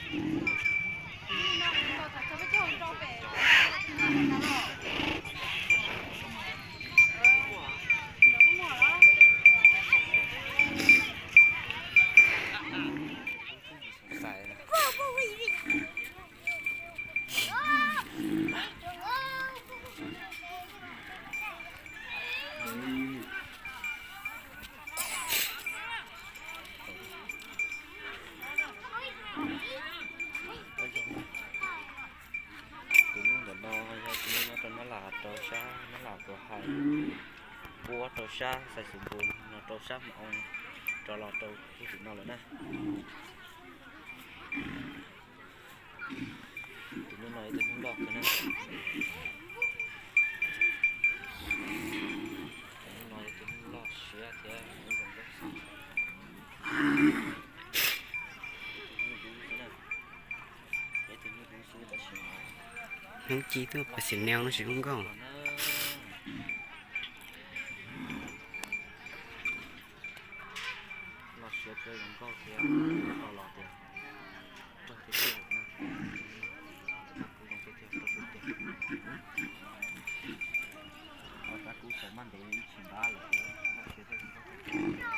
Tus nyuj ntawm no yog tus nyuj nyob rau Nab Laj rau sab Nab Laj tus hais, puab rau sab Xais Xus Npus no rau sab Moo Oo, rov los rau puag tim no lawm na. Tus nyuj no yog tus nyuj loj kawg na. Tus nyuj no yog tus nyuj loj siab thiab ub zoo nkauj xwb. Tus nyuj dub xwb na. Peb tus nyuj dub xwb tab sis mas hnub ci tuaj pas xim neo no tsis zoo nkauj na. Loj siab thiab zoo nkauj thiab, los los tias rog tiag tiag na. Kuv zoo tiag tiag, rog tiag tiag. Rab kub tau maj ntev ib tsis ntab lawm, loj siab thiab zoo nkauj tiag tiag.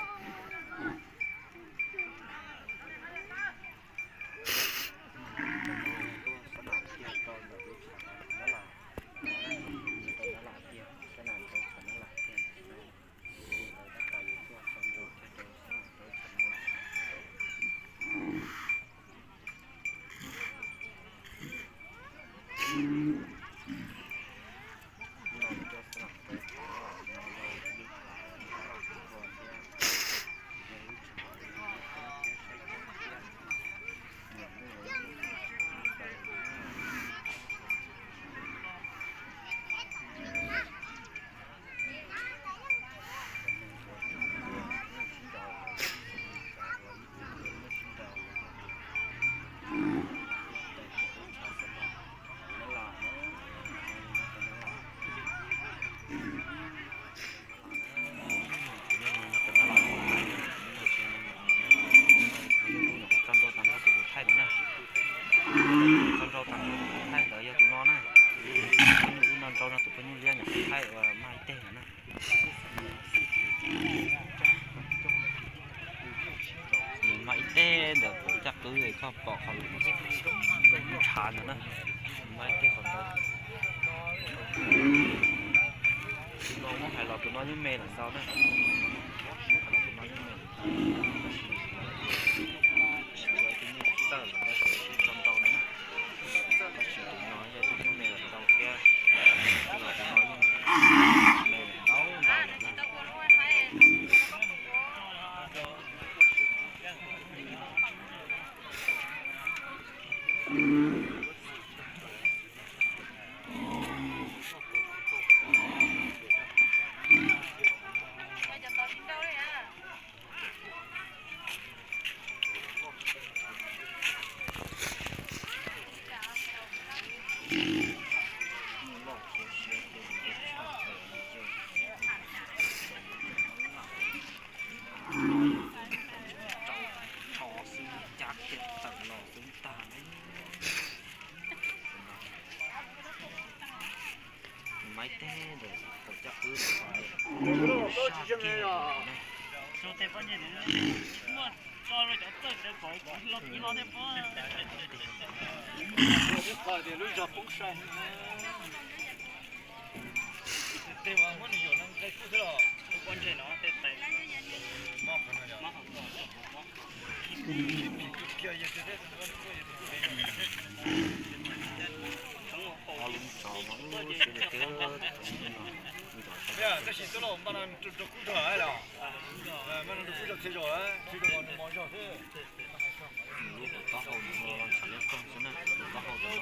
Tso nrau tag nrho tus kuv thaij no na. Tso nrau tag nrho tus kuv thaij ntawd yog tus no na. Tus phooj ywg wb nrau nrau no tus phooj ywg liab nyuam qhuav thaij ua maj ib teg ntawd na. Nws maj ib teg ntawm kaum caj qwb koj pom qhov lub ntshav ntawd na. Nws maj ib teg qhov ntawd. Tus no muab hais los tus no yeej me lawm ntau na. Tus no yeej me lawm ntau, tab sis tsis yog ib tug nyuj txawj los tab sis sib tso nrau na. Tab sis tus no yog tus nyuj me lawm ntau thiab, los tus no yeej me lawm ntau ntau lawm na. Rau tso xwb, cab kiag tawm los xwb tag. Maj ib teg ntawm kaum caj qwb ntawd. Ob lub tsov mas ub siab tiag tiag. Lub taub hau no ntshav liab koog xwb na, lub taub hau no.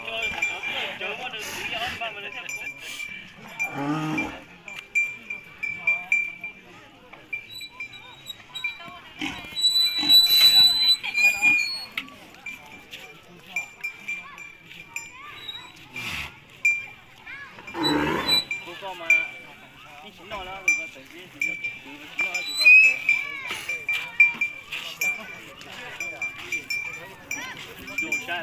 Kuv koj mas yeej tsis noj na, kuv koj txawm tsis noj, kuv koj txawm Zoo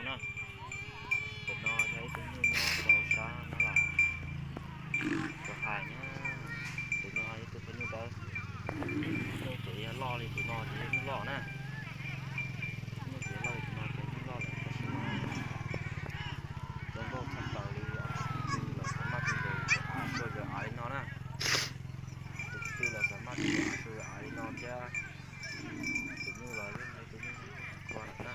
na, tus no yog ib tug nyuj nyob rau sab no los, tus hais na, tus no yog tus phaw nyuj ntawd, nyuj ces yog loj li tus no ces yog nyuj loj na, nyuj ces loj li tus no ces nyuj loj lawm tab sis mas zoo nkauj tshaj plaws li, tus twg los xav maj tus ntawd av, tus av li no na, tus twg los xav maj tus av, tus av li no thiab, tus nyuj los yeej yog tus nyuj kua lawm na.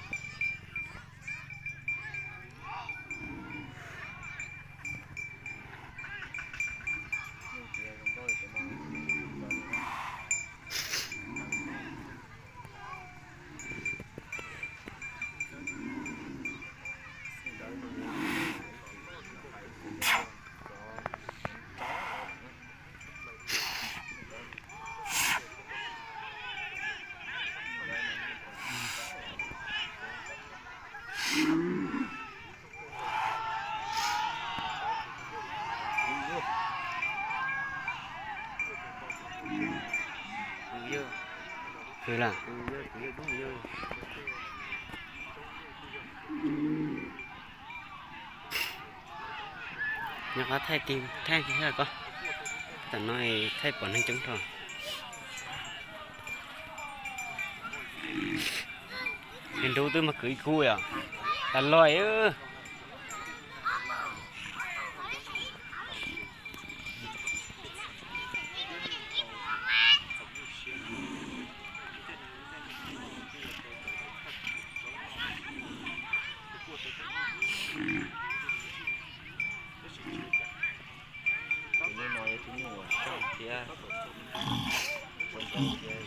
Nyob qhov thaij tig thaij thiab ko, tam no thaij pom neeg coob rau. Nrub twb muaj kwv ib kub yom, tas loj. Tus nyuj no yog tus nyuj uas zoo thiab, zoo nkauj thiab txim ceeb.